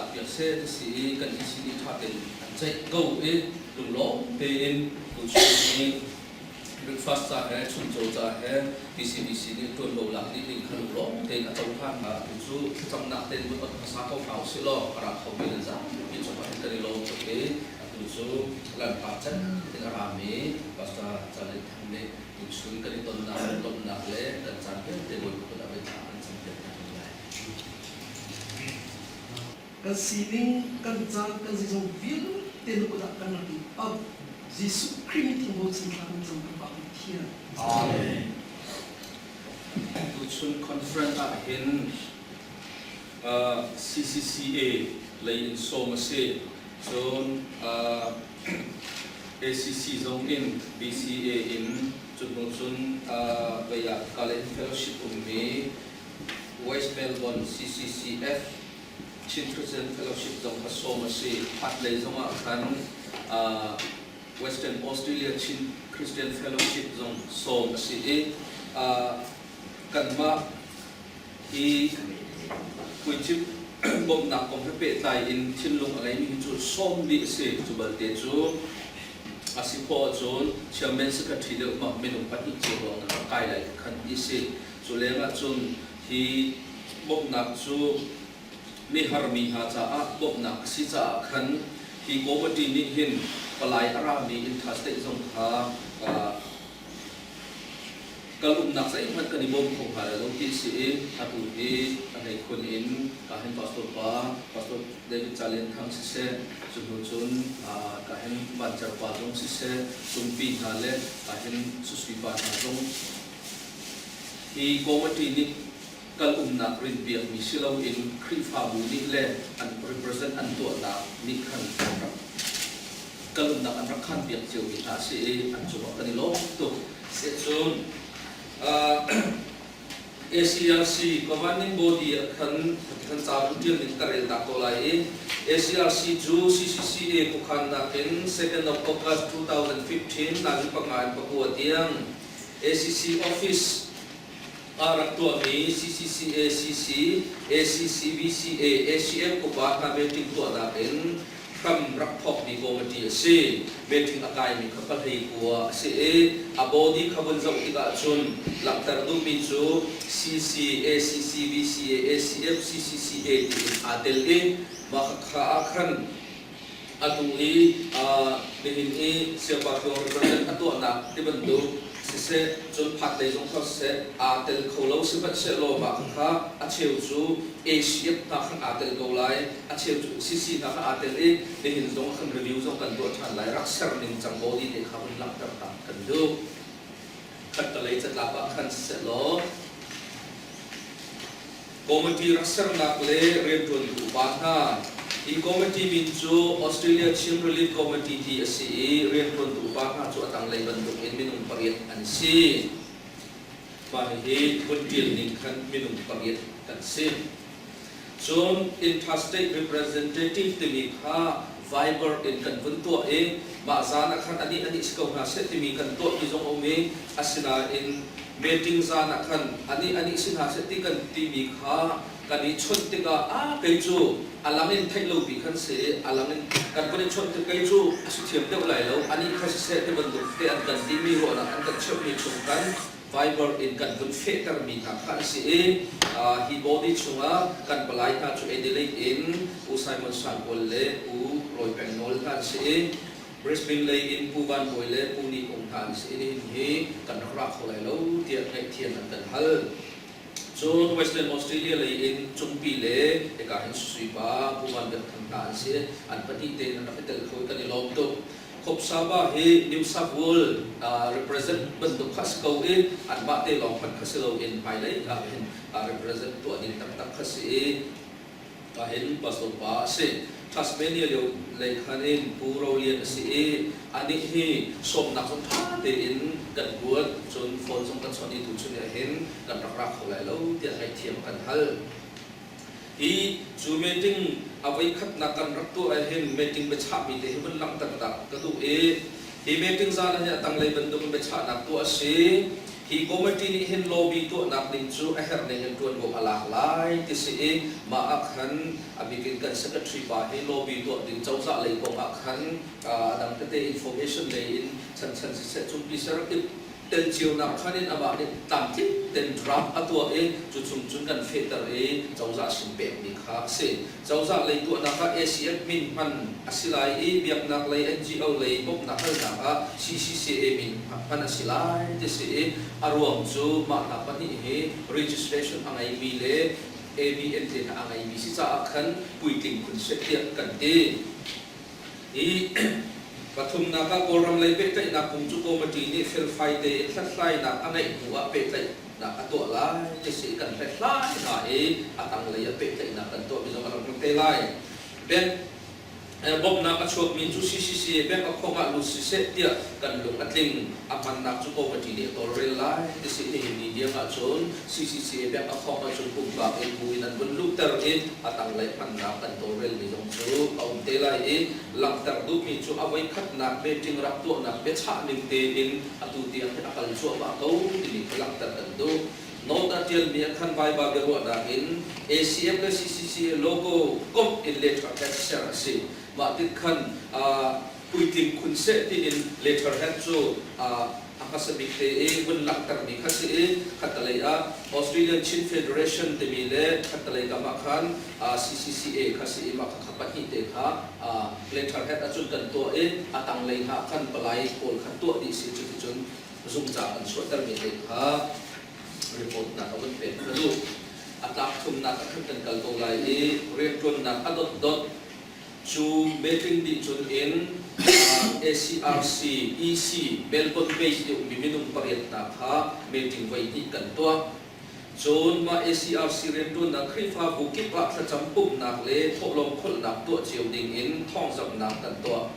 lak piak seh ti si i kan EC nih ṭha tein an ceih ko i lunglawm tein tuchun hi breakfast ca he chuncaw ca he TCBC nih ṭuanvo lak dih ding kha lunglawm tein a cohlan hna. Atu cu thlacamnak tein vun ot hmasa ko hna usih law a ra khomi nan zapi cungah hin kan i lawm tuk i atu cu Lalpa can in a rami Pastor Chalin Thang nih tuchun kan i tonnak lawmhnak le kan caan vialte Bawipa kut ah thla kan campiak hna ko lai. Kan sining, kan caan, kan zeizong vialte na kut ah kan rak i ap. Jesuh Khrih min thing bochan thla kan cam kan Pa Pathian. Amen. Tuchun conference ah hin CCCA lei in sawm a si. Cun ACC zong in BCA in cu hnu cun vei ah Kalen Fellowship ummi West Melbourne CCCF Chin Christian Fellowship zong kha sawm a si. Khatlei zongah khan Western Australia Chin Christian Fellowship zong sawm a si i kanmah hi puicimh bawmhnak kong he pehtlai in thinlung a ngeimi hi cu sawm dih a si. Cu balte cu a si khawh ahcun chairman secretary deuh mah minung pahnih cio lawng nan rak kai lai khan ti a si. Cu lengah cun hi bawmhnak cu miharmi hna caah bawmhnak a si caah khan hi committee nih hin palai a rami interstate zong kha kal umnak zeihmanh kan i bawm kho hna lai lo ti a si i atu hi a hleikhun in ka hin pastor pa Pastor David Calian Thang siseh, cu hnu cun ka hin Vancer pa zong siseh, Cungpi hna le ka hin Susui pa hna zong Hi committee nih kal umnak rinpiakmi si loin Khrihfabu nih le an represent an tuahnak nih khan an rak kal umnak an rak khanpiak ciomi hna a si i an cungah kan i lawm tuk. Cun ACRC Governing Body ah khan kan ca ṭial ning ka rel ta ko lai i ACRC cu CCCA khuakhannak in 2nd of August 2015 nali panga in pakua tiang ACC office ah rak tuahmi CCCACC, ACCVCA, ACM upa hna meeting tuahnak in hram rak thawkmi committee a si. Meeting a kaimi kha pahlei kua a si i a body kha vun zoh tikah cun langhter duhmi cu CC, ACC, VCA, ACF, CCCA tiin aa tel i mah kha ah khan Atu i nihin i Siangpa Tluang represent a tuahnak tibantuk siseh, cun phatlei zong kha siseh, aa tel kho lo sihmanhsehlaw mah khakha a cheu cu ACF hna khan aa tel ko lai, a cheu cu CC hna kha aa tel i nihin zong ah khan review zong kan tuah ṭhan lai, rak ser ning cang body te kha vun langhter ta kan duh. Khattalei catlap ah khan siseh law Committee rak sernak le rianṭuantu upa hna. Hi committee min cu Australia Chin Relief Committee ti a si i rianṭuantu upa hna cu a tanglei bantukin minung pariat an si. Mah hihi vun ṭial ning khan minung pariat kan si. Cun Interstate Representative timi kha Viber in kan vun tuah i mah zan ah khan anih anih si ko hna seh timi kan tuahmi zong a um i asinain meeting zan ah khan anih anih si hna seh ti kan timi kha kan i chawnh tikah a kei cu a lang in theih lopi khan si i a lang in kan vun i chawnh tik kei cu a si thiam deuh lai lo anih kha siseh ti bantuk te an kan timi ruahnak an kan cheuhmi chung khan Viber in kan vun fehtermi hna kha an si i hi body chungah kan palai hna cu Adelaide in Pu Simon Sankawl le Pu Roy Peng Nawl hna an si i Brisbane lei in Pu Van Bawi le Pu Ni Kung hna an si i nihin hi kan rak ra kho lai lo tiah ngaihthiam an kan hal. Cun Western Australia lei in Cungpi le hika hin Susui pa Pu Van Biak Thang hna an si. An pahnih tein an rak i tel kho i kan i lawm tuk. Khopsaba hi New South Wales represent bantuk kha si ko i anmah te lawng hmanh kha si loin hmailei ah hin represent tuah ding taktak kha si i hin pastor pa a si. Tasmania lio lei khan in Pu Ro Lian a si i anih hi sawmnak zong ṭha tein kan kuat cun phone zong kan chawnh i tuchun ah hin kan rak ra kho lai lo tiah ngaihthiam a kan hal. Hi cu meeting a voikhatnak kan rak tuah ahhin meeting biachahmi te hi vun langhter ta ka duh i hi meeting zan ah hin a tanglei bantukin biachahnak tuah a si. Hi committee nih hin lobby tuahnak ding cu a herh ning in ṭuanvo a lak lai ti si i mah ah khan a bik in kan secretary pa hi lobby tuah ding cozah lei kong ah khan a dang tete information lei in chanchan siseh cungpi ser tel cionak khan in amah nih tlamtling ten draft a tuah i cu chung cun kan fehter i cozah sin pekmi kha a si. Cozah lei tuahnak ah ACF min hman a si lai i biaknak lei NGO lei bawmhnak halnak ah CCCA min hman a si lai ti si i a ruang cu mah hna pahnih hi registration a ngeimi le ABN te hna a ngeimi si caah khan puitling phun seh tiah kan ti. Hi pathumnak ah Kawlram lei pehtlaihnak kong cu committee nih felfai tein hlathlainak a ngeih hnu ah pehtlaihnak a tuah lai ti si kan hlathlai hna i a tanglei ah pehtlaihnak kan tuahmi zong a rak hman te lai. Bank bawmhnak a chuakmi cu CCC bank account ah lut siseh tiah kan lung a tling. A hmannak cu committee nih a tawlrel lai ti si nihin ni tiang ahcun CCC bank account ahcun pumpak in bu in an vun luhter i a tanglei hmannak kan tawlrelmi zong cu a um te lai i langhter duhmi cu a voikhatnak meeting rak tuahnak biachah ning tein atu tiang hi a kal cuahmah ko timi kha langhter kan duh. Note ah ṭialmi ah khan Vaiva biaruahnak in ACM le CCCA logo komh in letterhead ser a si. Mah tik khan puitling khun seh tiin letterhead cu a hmasa bik te i vun langhtermi kha si i khattalei ah Australian Chin Federation timi le khattalei kam ah khan CCCA kha si i mah khakha pahnih te kha letterhead ahcun kan tuah i a tanglei hna khan palai pawl khan tuah dih si. Cuticun zungca kan chuahtermi te kha report nak a vun pek ka duh. A tlak thumnak ah khan kan kal ko lai i rianṭuannak a dotdot Cu meeting dih cun in ACRC, EC, Melbourne base i ummi minung pariat hna kha meeting voihnih kan tuah. Cun mah ACRC rianṭuannak Khrihfabu kip ah thlacam pumhnak le thawhlawm kholhnak tuah cio dingin thawngzamhnak kan tuah.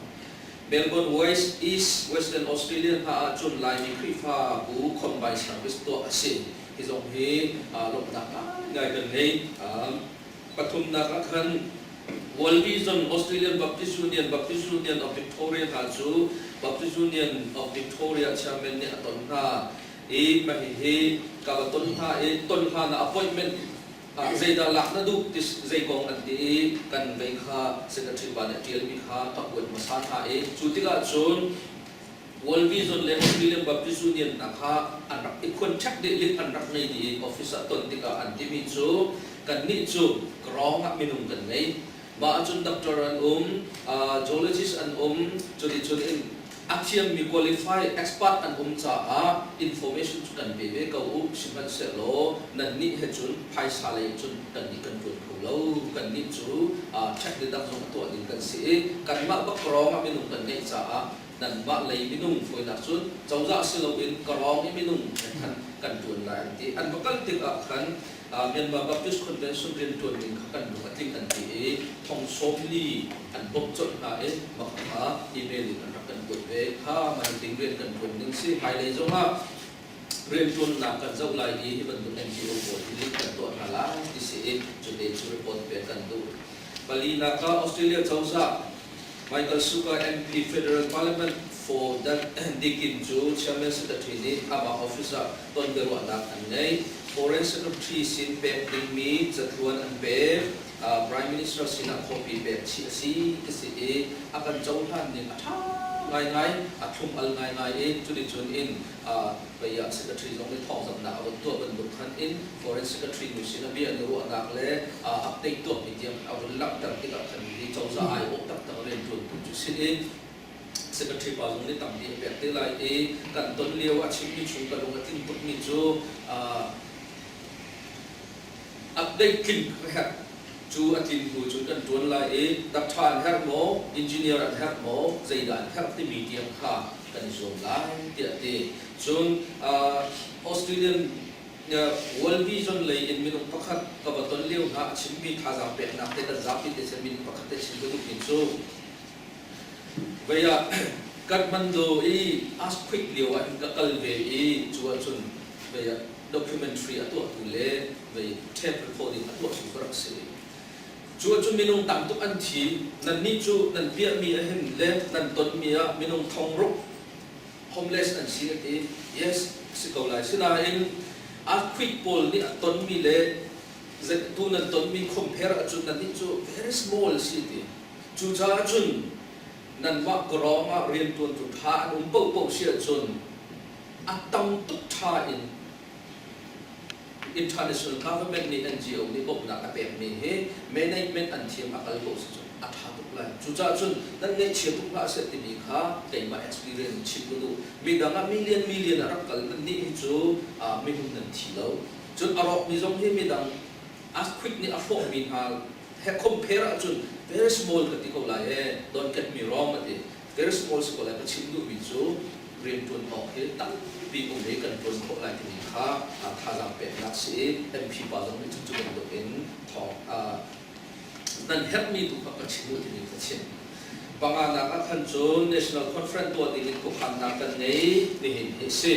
Melbourne West, East, Western Australia hna ahcun Laimi Khrihfabu combine service tuah a si. Hi zong hi lawmhnak ngaingai kan ngei. Pathumnak ah khan World Vision, Australian Baptist Union, Baptist Union of Victoria hna cu Baptist Union of Victoria chairman nih a ton hna i mah hihi ka va ton hna i ton hlan ah appointment ah zeidah lak na duh ti zei kong an ti i kan vei kha secretary pa nih a ṭialmi kha ka kuat hmasa hna i cu tikah cun World Vision le Australian Baptist Union hna kha an rak i khuanṭhek dih lik an rak ngei dih i office ah ton tikah an timi cu kannih cu rawng ah minung kan ngei. Mah ahcun doctor an um, geologist an um, cuticun in a thiammi qualify expert an um caah information cu kan pe ve ko u. Sihmanhsehlaw nannih he cun phaisa lei cun kannih kan ṭuan kho lo. Kannih cu check le dang zong a tuah ding kan si i kanmah bak rawng ah minung kan ngeih caah nanmah lei minung hruainak cun cozah si loin ka rawng i minung he khan kan ṭuan lai an ti. An va kal tikah khan Myanmar Baptist Convention rianṭuan ning kha kan lung a tling an ti i thong 40 an bawmh colh hna i mah kha email in an rak kan kuat ve. Kha marketing rian kan ṭuan ning si. Hmailei zongah rianṭuannak kan zoh lai i hi bantuk NGO pawl hi link kan tuah hna lai ti si i cute cu report pek kan duh. Palinak ah Australia cozah Michael Suka MP Federal Parliament for Deakin cu Chairman Secretary nih amah office ah ton biaruahnak an ngei. Foreign Secretary sin pek dingmi catluan an pek. Prime Minister sinah copy pek chih a si ti si i a kan cohlan ning a ṭha ngaingai, a thlum al ngaingai i cuticun in pei ah secretary zong nih thawngzamhnak a vun tuah bantuk khan in foreign secretary nu sin a bia an i ruahnak le update tuahmi tiang a vun langhter tikah khan hi cozah aiawh taktak rianṭuantu cu si i secretary pa zong nih tampi a pek te lai i kan ton lio a chimmi chung ka lung a tling tukmi cu update tling a herh cu a tlin hnu cun kan ṭuan lai i doctor an herh maw engineer an herh maw zeidah an herh timi tiang kha kan i zuam lai tiah a ti. Cun Australian World Vision lei in minung pakhat ka va ton lio hna a chimmi thazaang peknak te kan zapi te sin minung pakhat te chim ka duhmi cu vei ah Kathmandu i earthquake lio ah hin ka kal ve i cu ahcun vei ah documentary a tuahtu le vei tape recording a tuahtu ka rak si. Cu ahcun minung tam tuk an thi. Nannih cu nan piahmi ahhin le nan tonmi ah minung thong ruk Homeless an si a ti. Yes, si ko lai. Sinain earthquake pawl nih a tonmi le tu nan tonmi compare ahcun nannih cu very small si ti. Cucaah cun nanmah kawrawng ah rianṭuantu ṭha an um paohpaoh si ahcun a tam tuk ṭha in international government nih NGO nih bawmhnak a pekmi hi management an thiam a kal ko si cun a ṭha tuk lai. Cucaah cun nan ngaihchia tuk hlah seh timi kha keimah experience chim ka duh. Midang ah million million a rak kal nannih hi cu minung nan thi lo. Cun a rawkmi zong hi midang earthquake nih a hrawhmi hna he compare ahcun very small ka ti ko lai ee, don't get me wrong a ti. Very small si ko lai. Ka chim duhmi cu rianṭuan awk hi tampi um i kan ṭuan khawh lai timi kha thazaang peknak si i MP pa zong nih cu bantuk in thawng nan herhmi tu kha ka chim u timi ka chim. Panganak ah khan cun National Conference tuah ding in khuakhannak kan ngei nihin hi a si.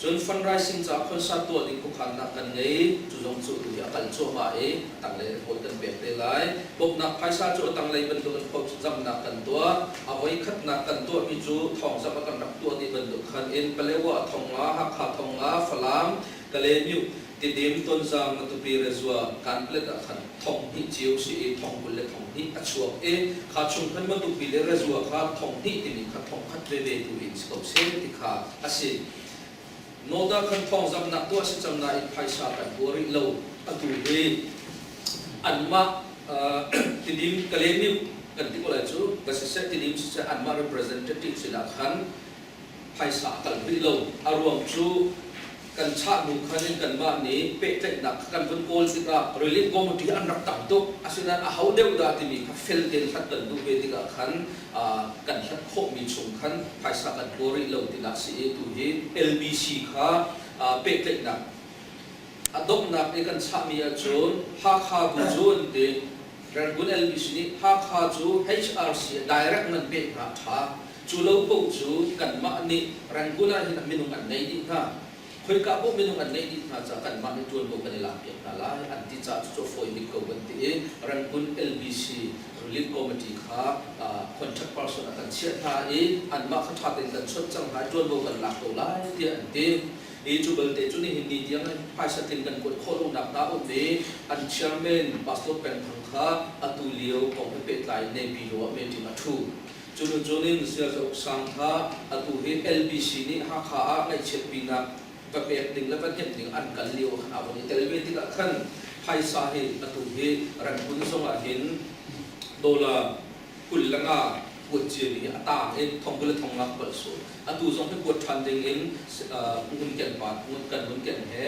Cun fundraising caah concert tuah ding khuakhannak kan ngei. Cu zong cu tu hi a kal cuahmah i a tanglei report kan pek te lai. Bawmhnak phaisa cu a tanglei bantuk in phozamnak kan tuah. A voi khatnak kan tuahmi cu thawngzamh a kan rak tuah dih bantuk khan in Palewa thonga, Hakha thonga, Falam, Kalaymyo, Tidim, Tonzang, Matupi, Rezua, Kanplet ah khan thong hnih cio si i thong 20 le thong hnih a chuak i kha chung khan Matupi le Rezua kha thong hnih timi kha thong khat veve tu in si ko seh ti kha a si. Noda khan thawngzamhnak tuah si cang nain phaisa kan hua rih lo. Atu hi anmah Tidim Kalaymyo kan ti ko lai cu va siseh Tidim siseh anmah representative sinah khan phaisa a kal rih lo. A ruang cu kan chah hnu khan in kanmah nih pehtlaihnak kha kan vun kawl tikah relief committee an rak tam tuk. Asinain aho deuh dah timi kha fel tein hlat kan duh ve tikah khan kan hlat khawhmi chung khan phaisa kan tlua rih lo tinak si i tu hi LBC kha pehtlaihnak a donghnak i kan chahmi ahcun Hakha bu cu an ti. Rangoon LBC nih Hakha cu HRC direct nan pek hna a ṭha. Cu lo paoh cu kanmah nih Rangoon ah hin minung an ngei dih hna. Khoika paoh minung an ngeih dih hna caah kanmah nih ṭuanvo kan i lakpiak hna lai an ti caah cucu a fawi bik ko kan ti i Rangoon LBC Relief Committee kha contact person a kan chiah hna i anmah kha ṭha tein kan chawnh cang hna i ṭuanvo kan lak ko lai tiah an ti. Hi cu balte cu nihin ni tiang phaisa tling kan kuat khawh lonak hna um i an chairman Pastor Peng Thang kha atu lio kong he pehtlai Naypyidaw ah meeting a ṭhu. Cu hnu cun in Siaza Uk Sang kha atu hi LBC nih Hakha ah ngaihchiatpinak va pek ding le va hnemh ding an kal lio ah khan aa von i tel ve tikah khan phaisa hi atu hi Rangoon zong ah hin dollar 25 kuat ciami hi a tang i thong 20 le thong nga ka palh sual. Atu zong hi kuat ṭhan ding in ngun ken pa kan ngun ken he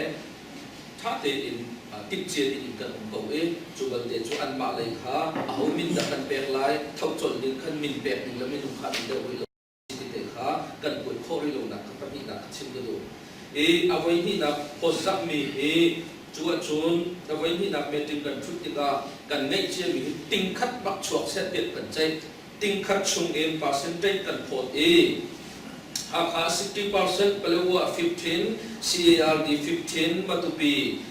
ṭha tein timhcia ding in kan um ko i cu balte cu anmah lei kha aho min dah kan pek lai, tho colh ding khan min pek ding le minung kha an deuh rih lo ti te kha kan kuat khawh rih lonak kha pahnihnak kha chim ka duh. I a voi hnihnak phawtzamhmi hi cu ahcun a voi hnihnak meeting kan ṭhut tikah kan ngeih ciami hi tingkhat bak chuak seh tiah kan ceih. Tingkhat chung in percentage kan phawt i Hakha 60%, Palawa 15, CARD 15, Matupi,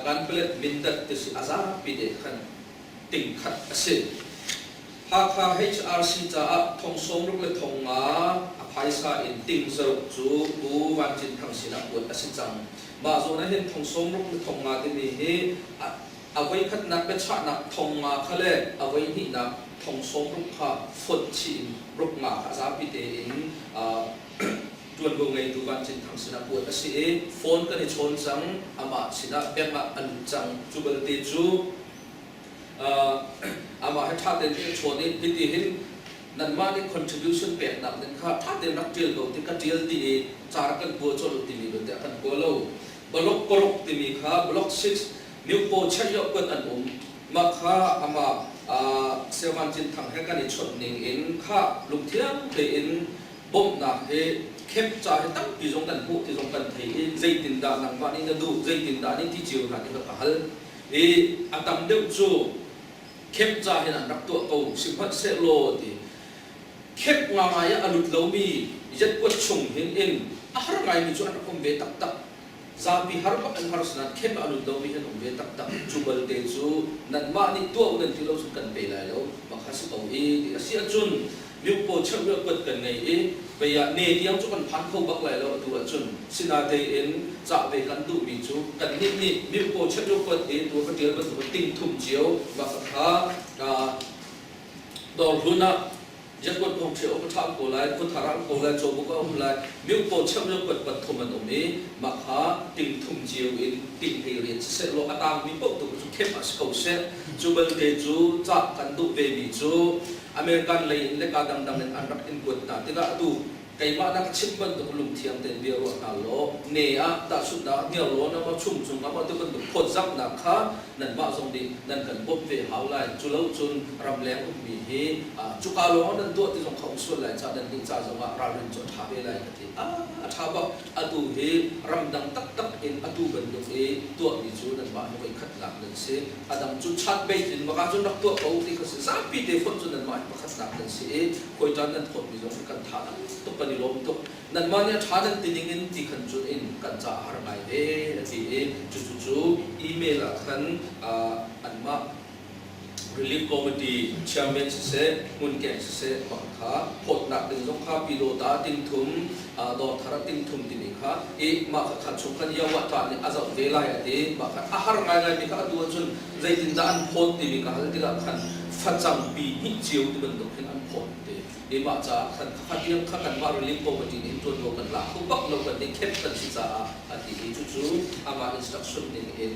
Kanpalet, Mindat ti si a zapi te khan tingkhat a si. Hakha HRC caah thong 60 le thong nga a phaisa in ting zaruk cu Pu Van Cin Thang sinah kuat a si cang. Mah zawn ah hin thong 60 le thong nga timi hi a voikhatnak biachahnak thong nga kha le a voihnihnak thong 60 kha fonh chih in ruk nga kha zapi tein ṭuanvo ngeitu Van Cin Thang sinah kuat a si i phone kan i chawn cang, amah sinah bank ah a lut cang. Cu balte cu amah he ṭha tein kan i chawn i hiti hin nanmah nih contribution peknak ding kha ṭha tein rak ṭial ko ti ka ṭial dih i ca rak kan kua colh u timi balte a kan kua lo. Block paruk timi kha block 6 Myopaw cheihyoh kuat an um. Mah kha amah Saya Van Cin Thang he kan i chawnh ning in kha lungthiang tein bawmhnak hi camp ca hi tampi zong kan hmuh ti zong kan thei i zeitindah nangmah nih na duh, zeitindah nih ti cio hna ti kha ka hal. I a tam deuh cu camp ca hin an rak tuah ko sihmanhsehlaw ti camp ngangai ah a lut lomi yatkuat chung hin in a har ngaimi cu an rak um ve taktak. Zapi har bak an har sinain camp ah a lut lomi an um ve taktak. Cu balte cu nanmah nih tuah u nan ti lo cun kan pe lai lo. Mah kha si ko i ti a si ahcun Miuk paw cheuh kuat kan ngei i vei ah ne tiang cu kan phan kho bak lai lo atu ahcun. Sinatein cah ve kan duhmi cu kannih nih miuk paw cheuh kuat hi tu ka ṭial bantuk ting thum cio bak kha dawr hlun ah Jakuat kong ṭhio ka ṭha ko lai, khuathar ah ko lai, cawbuk a um lai, miuk paw cheuh jakuat pathum an um i mah kha ting thum cio in ting hei rian siseh law a tangmi paoh tu cu khep ah si ko seh. Cu balte cu cah kan duh vemi cu American lei in le ka dangdang in an rak in kuat hna tikah atu keimah na ka chimh bantuk lungthiang tein bia ruah hna law ne ah tahchunhnak hniarlawn ah maw chungcung ah maw ti bantuk phawtzamhnak kha nanmah zong nih nan kan bawmh ve hau lai. Cu lo cun ramleng ummi hi cuka lawng nan tuah ti zong kha um sual lai ca nan nih ca zong ah ralrin cu a ṭha ve lai ka ti. A ṭha bak. Atu hi ramdang taktak in atu bantuk i tuahmi cu nanmah hi voi khatnak nan si. A dang cu chat beit in maka cun rak tuah ko ti kha si. Zapi te fonh cu nanmah hi pakhatnak nan si i hawiṭan nan thawtmi zong hi kan tha tuk, kan i lawm tuk. Nanmah nih a ṭha nan ti ning in ti khan cun in kan ca a har ngai ve a ti i cucu cu email ah khan anmah Relief Committee chairman siseh, hmunkeng siseh bak kha phawtnak ding zong kha Pyidawta ting thum, Dawrthar ah ting thum timi kha i mah kha kha chung khan Yahweh ṭah nih a zoh ve lai a ti. Mah kha a har ngaingaimi kha atu ahcun zeitindah an phawt timi ka hal tikah khan facang pi hnih cio ti bantuk khin an phawt ti. I mah caah khan khakha tiang kha kanmah Relief Committee nih ṭuanvo kan la kho bak lo, kan nih khep kan si caah a ti i cucu amah instruction ning in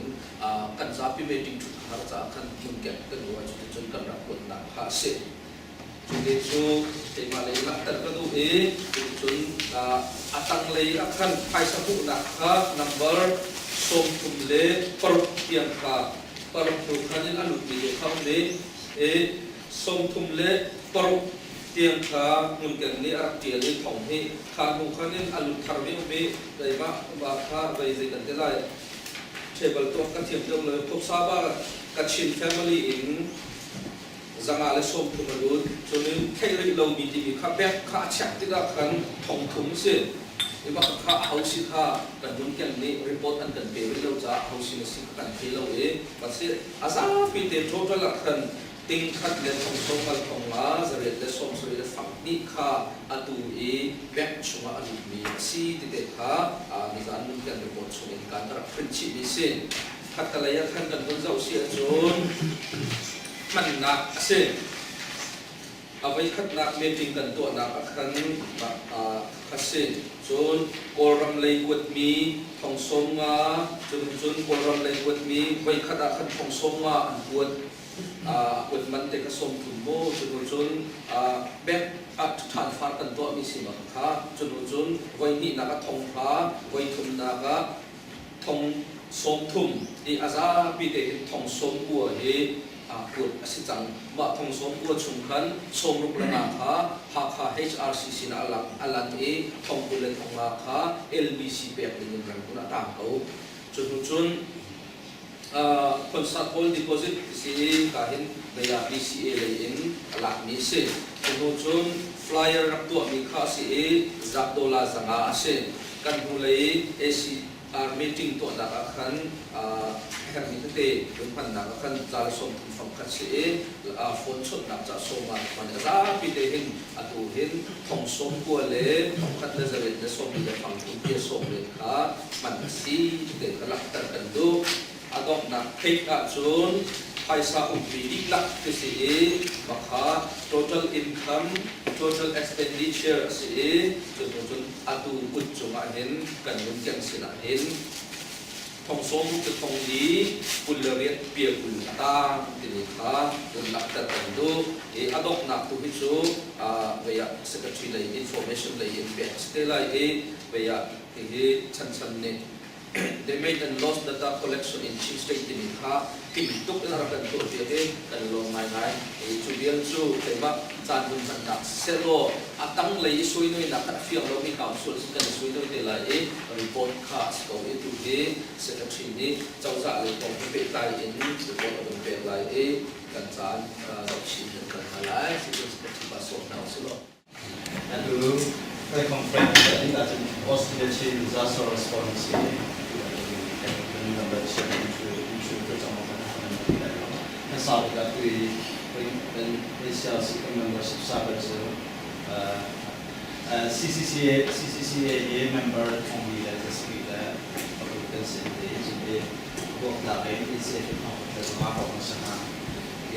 kan zapi meeting ṭhut har caah khan hmunkep kan ruah. Cuticun kan rak kuatnak kha a si. Cu cu keimah lei langhter ka duh i cuticun a tanglei ah khan phaisa hmuhnak kha number 36 tiang kha paruk hnu khan in a lutmi te kha um i 36 tiang kha hmunken nih a rak ṭial i thong hi kha hnu khan in a lut tharmi um i keimah mah kha vei zei kan ti lai table tuak ka thiam deuh lo. Phupsaba Kachin family in 130 a lut. Cun theih rih lomi timi kha pek kha a check tikah khan 3000 si i mah kha ho si kha kan hmunken nih report an kan pe rih lo caah ho sin a si kha kan thei lo i si a zapi te total ah khan ting khat le thong sawm ngal thong nga zariat le sawm sarih le fang hnih kha atu i bank chungah a lutmi a si ti te kha nizan nunken report chungin kan rak print chihmi si. Khattalei ah khan kan vun zoh si ahcun hmannak a si. A voikhatnak meeting kan tuahnak ah khan a si. Cun Kawlram lei kuatmi thong 50, cun cun Kawlram lei kuatmi voikhat ah khan thong 50 an kuat. A kuat man te kha 30 mu. Cu cun bank ah ṭhan far kan tuahmi si ma kha. Cu cun voi hnihnak ah thong hra, voi thumnak ah thong 30 i a zapi te hin thong 90 hi kuat a si cang. Mah thong 90 chung khan 65 kha Hakha HRCC na a lan i thong 20 le thong nga kha LBC pek ding in Rangoon ah tang ko. Cu hnu cun concert hall deposit si i ka hin daya BCA lei in a lakmi a si. Cu hnu cun flyer rak tuahmi kha a si i zak dollar 500 a si. Kan hnulei ACR meeting tuahnak ah khan herhmi tete vun hmannak ah khan cal 30 fang khat si i phone chawnhnak ca sawma hman a zapi te hin atu hin thong 90 le thong khat le zariat le sawm le fang thum pia sawm len kha hman a si te kha langhter kan duh. A donghnak theih ahcun phaisa ummi dihlak ti si i makha total income, total expenditure a si i cu hnu cun atu kut cungah hin kan nunken sinah hin thong sawm te thong li 28 pia 20 a tang timi kha vun langhter kan duh i a donghnak tu hi cu vei ah secretary lei information lei in pek a si te lai i vei ah hihi chanchan nih Damage and Loss Data Collection in Chin State timi kha tim tuk in a rak kan tuahpiak i kan lawm ngaingai. Cu vial cu keimah caan hun hmannak sehlaw a tanglei i suainuinak kha a fiang lomi council sin kan i suainui te lai i report kha a si ko i tu hi secretary nih cozah lei kong he pehtlai in report a vun pek lai i kan caan zohchin kan kal hna lai. Secretary pa sawm hna usih law. Atu kan conference a dih ahcun Australia Chin Disaster Response hi kan number chiah intro cang kan sau tikah tui kan ACRC kan membership server cu CCCA CCCA hi member thongli le zasarih le paruk kan si ti cun i buaktlak in ACF hi thong khat le zanga hrawng an si hna.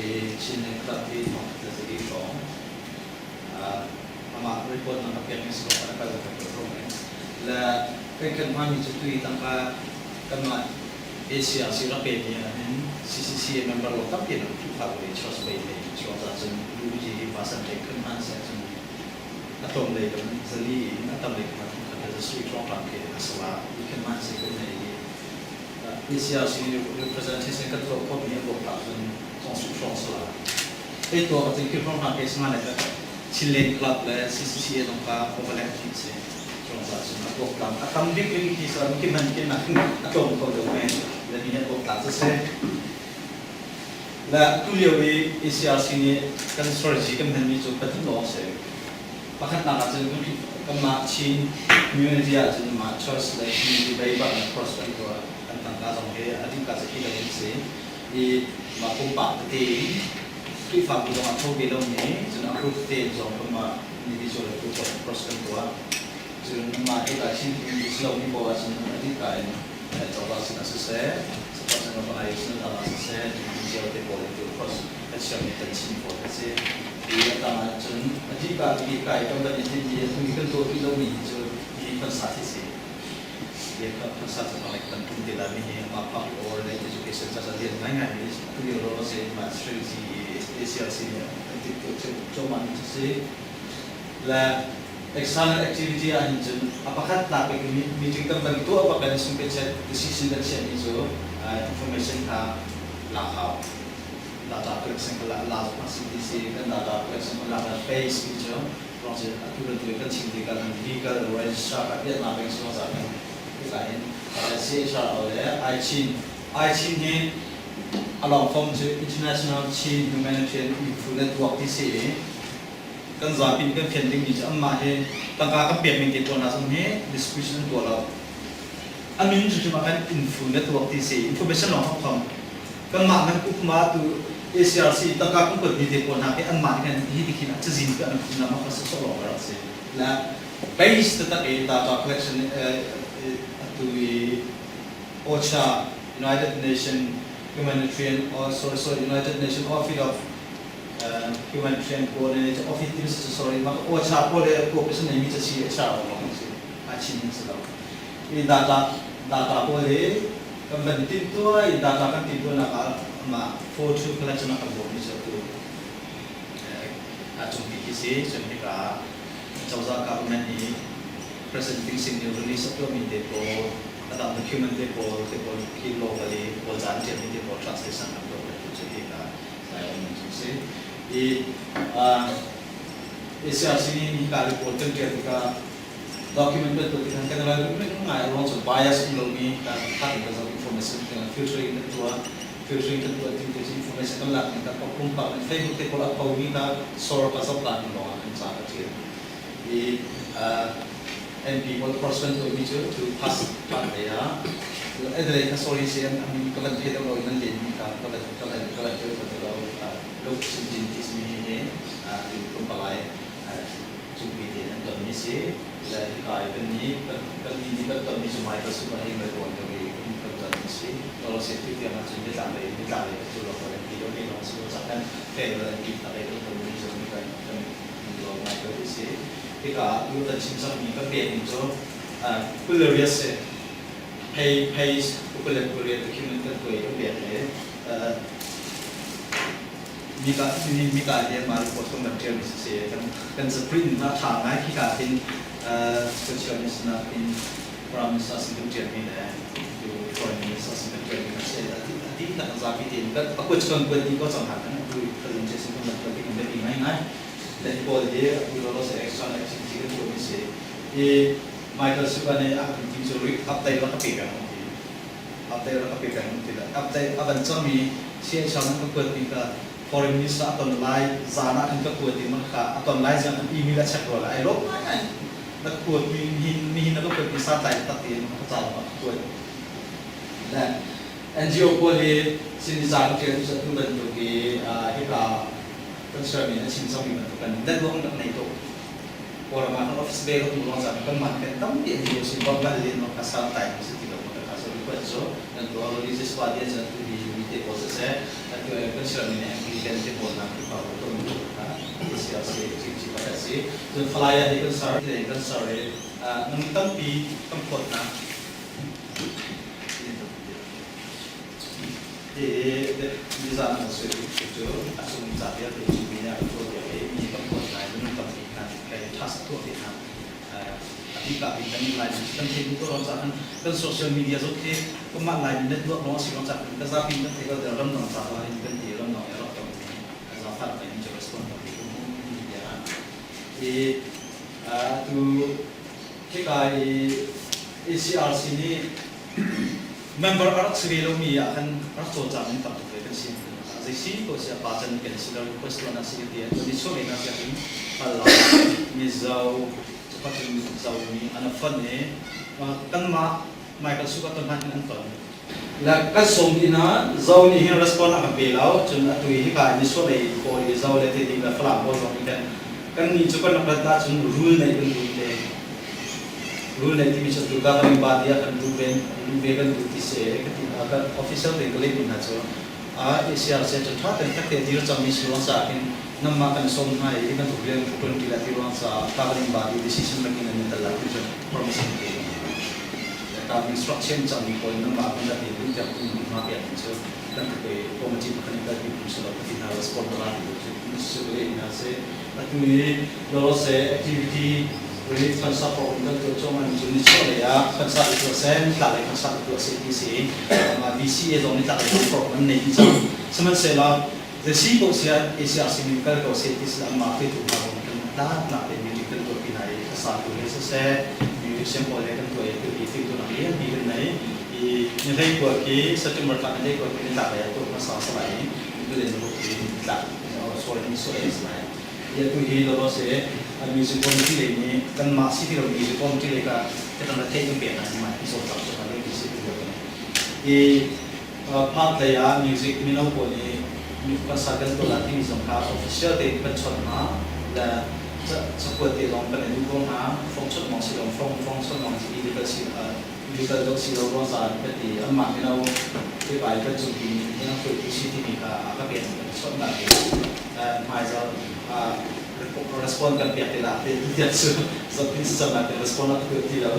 I Chinland Club hi thong khat le zali hrawng. Amah report na ka pek mi si lo ka kal ka tuah hrawng in. Le kan kan hmanmi cu tui tangka kanmah Asia si rak pe mi ah hin CCCA member lo tampi an Khrihfabu i trust bei thei chuak ca cun UG hi pasan rate kan hman si ahcun a tlawm lei kan zali in a tam lei kan thong khat le zasui hrawnghrang khi a si la i kan hman si kan nei i ACRC representation kan tuah khawh mi an bawk ta cun zong su hrawng si la ei tuah ka cun khi hrawnghrang ke sanga le Chinland Club le CCCA zong ka overlap khi si hrawng ca cun a tuak tlang a tam bik ling khi sa ki man ki nak a tlawm kho deuh men le mi a tuak tlang cu si. Le tulio i ACRC nih kan strategy kan hmanmi cu pathum lawng a si. Pakhatnak ahcun kanmah Chin community ahcun mah church le community bei bak in cross kan tuah. Kan tangka zong hi a dihka cu hi lo in si. I mah pumpak tete in Khrihfabu zong a tho ve lomi cun a group tete in zong kanmah individual le group ah cross kan tuah. Cun mah hika Chin community si lomi paoh ahcun a dihka in cozah sinah siseh, support sin organization dang ah siseh, NGO te pawl in cross kan siammi kan chim pawl a si. Hi a tang ahcun a dihka bik kai kan van i tinh i atu kan tuah rih lomi hi cu hi concert hi si. Hi concert cu like kan tum te lai mi hi mah public or le education ca ca lian ngaingai mi atu lio ro se ma strategy ACRC nih an timh tuah cuahmah mi cu si. Le external activity ahhin cun a pakhatnak bik meeting kan van tuah bak in sungkechet decision kan chiahmi cu information kha lak hau. Data collection kha la zong a si ti si kan data collection kan lak base mi cu ruang cu atu bantuk kan chim tikah kan legal registrar ka piahnak peng si zah kan hika hin CHRO le iChin iChin hi a long form cu International Chin Humanitarian Info Network ti si i kan zapi nih kan fian dingmi cu anmah hi tangka kan pekmi te pawl hna zong hi distribution an tuah lo. A min hrimhrim ah khan info network ti si information lawng kan khom. Kanmah nan ukma tu ACRC tangka kan kuatmi te pawl hna hi anmah nih khan hi ti khin cazin ka an khum na mah kha sawsawh lawng ka rak si. La base taktak i data collection atu i OCHA United Nation Humanitarian or sorry sorry United Nation Office of Humanitarian Coordinator Office ti si sorry mah OCHA pawl le cooperation nei mi ca si HR lawng si a chin in si lo i data data pawl hi kan van tin tua i data kan tin tua nak ah mah photo collection kan bawm mi cu tu a cung ti khi si cun hika cozah government nih President Ding Sing nih release a tuahmi te pawl a dang document te pawl te pawl khi locally kawl ca an ṭialmi te pawl translation kan tuah tu cu hika si. I ACRC nih hika report kan ṭial tikah document bantuk in kan ral ngai ruang cu bias um lomi kan khat in kan zoh information kan filtering kan tuah filtering kan tuah ti tu information kan lak ning kan pumpak in Facebook te pawl a pho mi kha sor ka zoh ta hnu lawng ah kan ca ka ṭial i MP pawl cross kan tuahmi cu cu pass part lei ah Adelaide kha sorry si an ka van thei deuh lo in nan len mi kha ka van ka van ka van thei deuh lo luk sinjin ti simi hi hi tu palai cungpi te an ton mi si le hika i kan nih kan nih nih kan ton mi cu mai ka su ka hei mai tuan deuh i kan ton mi si lo se tu tiang ahcun biatlang lei biatlang lei cu lo kan ti deuh ni long si lo kan fail an ti tak i kan ton mi cu kan kan lo ngai ko ti si. Hika tu kan chim cangmi kan pekmi cu Kularias si. Pei pei ukulet kuriat document kan tuai kan pek le mika mika hi mah report kan kan ṭialmi si kan kan print na ṭha ngai khika hin social minister in prime minister sin kan ṭialmi le tu foreign minister sin kan ṭialmi kan si a dihlak zapi tein kan a kuat kan kuat dih ko cang hna kan tu presentation kan kan kan biapi ngaingai. Le pawl hi atu lawlaw se external activity kan tuahmi si. I Michael Suka nih a kan tim cu update rak ka pe peng ti. Update rak ka pe peng ti le update a van cangmi CHR nan ka kuatmi kha foreign minister a ton lai zan ah khan ka kuat i mah kha a ton lai zan khan email a check rua lai ai lawm ngai na kuatmi nihin nihin na ka kuatmi santlai tak tiin ka ca zong ah ka kuat. Le NGO pawl hi sin zan ṭial cu atu bantuk i hika kan sermi na chim cangmi bantuk kan network an rak nei tuk. Kawlram ah kan office ve kan um ruang caah kanmah kan tampi an ti si bawmh len awk kha santlai mi si ti lo ka kha so request cu kan tuah. Religious party an tu hi mi te pawl siseh, atu kan sermi nih Anglican te pawl hna Khrihfabu ton mi kha ACRC ci pakhat si. Cun flyer hi kan ser kan ser i nung tampi kan phawt hna. Hihi nizan an sui cu a chung ca vialte cu mi nih a tuah piak i mi kan phawt hna i minung tampi khan kai trust a tuah ve hna. A bik ah kan Laimi kan theih duh ko ruang caah khan kan social media zong khi kanmah Laimi network lawng a si ruang caah khan ka zapi in kan theih ko. Ramdang ca zong in kan ti, ramdang i a rak tongmi zaangfah ngai in cu respond tampi kan hmu media ah. I atu hika i ACRC nih member a rak si ve lomi ah khan rak cawlcang in tam tuk ve kan si. Zei si ko si pa can kan si lo, request tuan si ti an ni chuak na sia in Falam, Mizo, cupacun Zomi an fon i kanmah Michael Suka ton hlan in an ton. La kan sawm ti na Zo nih hin respond a kan pe lo. Cun atu hi hika ni suah lei pawl i Zo le Tedim le Falam pawl zong nih kan kan nih cu kan rak rat ahcun rule neih kan duh te. Rule neih timi cu atu governing body ah kan luh ve luh ve kan duh ti si ka ti hna. Kan official tein ka leh mi hna cu ACRC cu ṭha tein fek te dir cangmi si ruang caah hin nanmah kan sawm hna i hi bantuk rian ka ṭuan ṭi lai ti ruang caah governing body decision making nan i tel lai ti cu promise an pe. Governing structure in cangmi pawl nanmah kan rat i duh tiang um hna piak ding cu kan tuk i committee pakhat in kalpi phung si lo ka ti hna. Respond ka la ti lo cu cu ka leh hna si. Atu i Lawlawse activity relief fund support kan tuah cuahmah mi cu nichuahlei ah fund i tuah seh, nitlaklei fund i tuah seh ti si. VCA zong nitlaklei fund an nei dih cang. Sihmanhsehlaw zei si ko siah ACRC min kal ko seh ti si anmah hruaitu hna zong kan tlatnak te meeting kan tuahpi hna i hlasa tu he siseh, musician pawl he kan tuah i tuhi timhtuahnak lianpi kan nei. I ni 19 khi September thla ni 19 khi nitlaklei ah tuah hmasa a si lai i ni 26 khi nitlak sorry ni sual a si lai. Atu hi lawlaw se music committee lei nih kanmah si ti lo music committee lei ka kan ra theih kan pek hna mah hi cawlcangh cu kan ti si ti lo i part lei ah music mino pawl nih concert kan tuah la timi zong kha official tein kan chawnh hna le cakuat te zong kan i duh ko hna. Fong chawnh mong si lo, fong fong chawnh mong si illegal si illegal dok si lo ruang zaan ka ti. Anmah mino te pai kan cung pi nih an hruaitu si timi kha a ka pek kan chawnh hna i hmaizarh respond kan pek te la te tiah cu zopin cam te respond a tu ti lo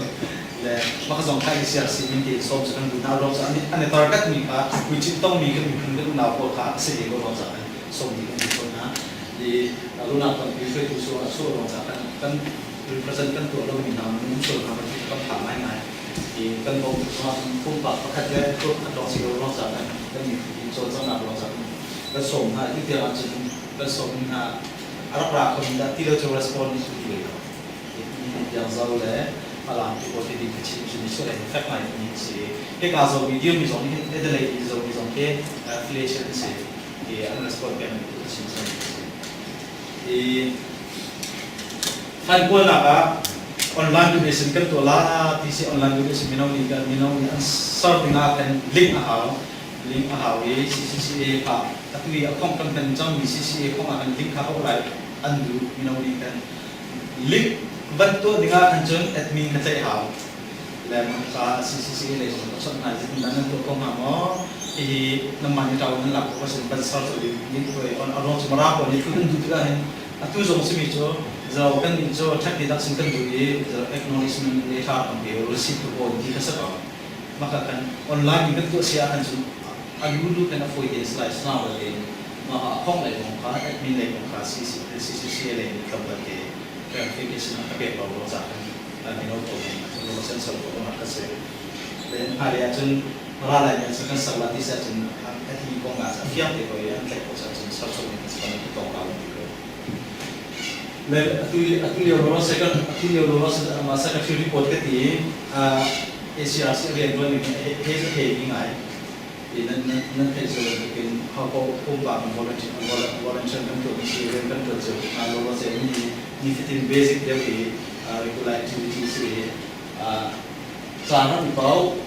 le maka zong kha ECRC min te som cu kan duh hna ruang cu an i target mi kha puicin tong mi kan miphun kan unau pawl kha a si ve ko ruang ca kan som mi kan duh ko hna i lunak tampi hruaitu su a chuah ruang ca kan kan represent kan tuah lo mi hna mun sual hna kan kan phak ngai ngai i kan bawm zong pumpak pakhat le pakhat lawng si lo ruang ca kan kan miphun cawlcanghnak ruang ca kan sawm hna. Ti tiang ahcun kan sawm hna a rak ra kho dah ti lo cu respond nih ti lo ni tiang zo le Falam ti pawl ti ding kachin cu ni sual fek ngai mi si. Hika zo mi dir mi zong nih Adelaide i zo mi zong khi affiliation si i an respond peng mi kachin si i fund kawlnak ah online donation kan tuah la ti si. Online donation mino nih kan mino nih an ser dingah kan link a hau, link a hau i CCCA kha atu i a khong kan hman cangmi CCA khong ah kan link kha hauh lai an duh. Mino nih kan link van tuah dingah khan cun admin ka tlaih hau le ka CCCA lei zong ka chawnh hna, zeitindah nan tuah ko hnga maw, hihi nanmah nih ṭau nan lak ko sin van ser cu link tuah i on a ruang cu Mara pawl nih thu an duh tikah hin atu zong simi cu zo kan nih cu ṭhekti dak sin kan duh i acknowledgement letter kan pe receipt tu pawl ti kha si ko. Maka kan online in kan tuah si ahkhan cun a lulu kan a fawi te si lai sna te ma a khong lei kong kha admin lei kong kha CCCA lei nih tlawmpal te clarification a ka pek lo ruang ca kan mino pawl nih lo sensor ko ma ka si. Then hmailei ahcun ra lai nih kan ser la ti si ahcun a ti kong ah a fiang te ko i an tlaih ko cun ser chung in kan ti kong ka ti ko le atu atu lio lo second atu lio lo ma secretary report ka ti. ACRC riantuan ning he he he mi ngai i nan nan theih cio bantukin ho ko pumpak in volunteer volunteer kan tuah mi si, rian kan tuan cio hna lo se ni nifatin basic deuh i regular activity si caan ram pau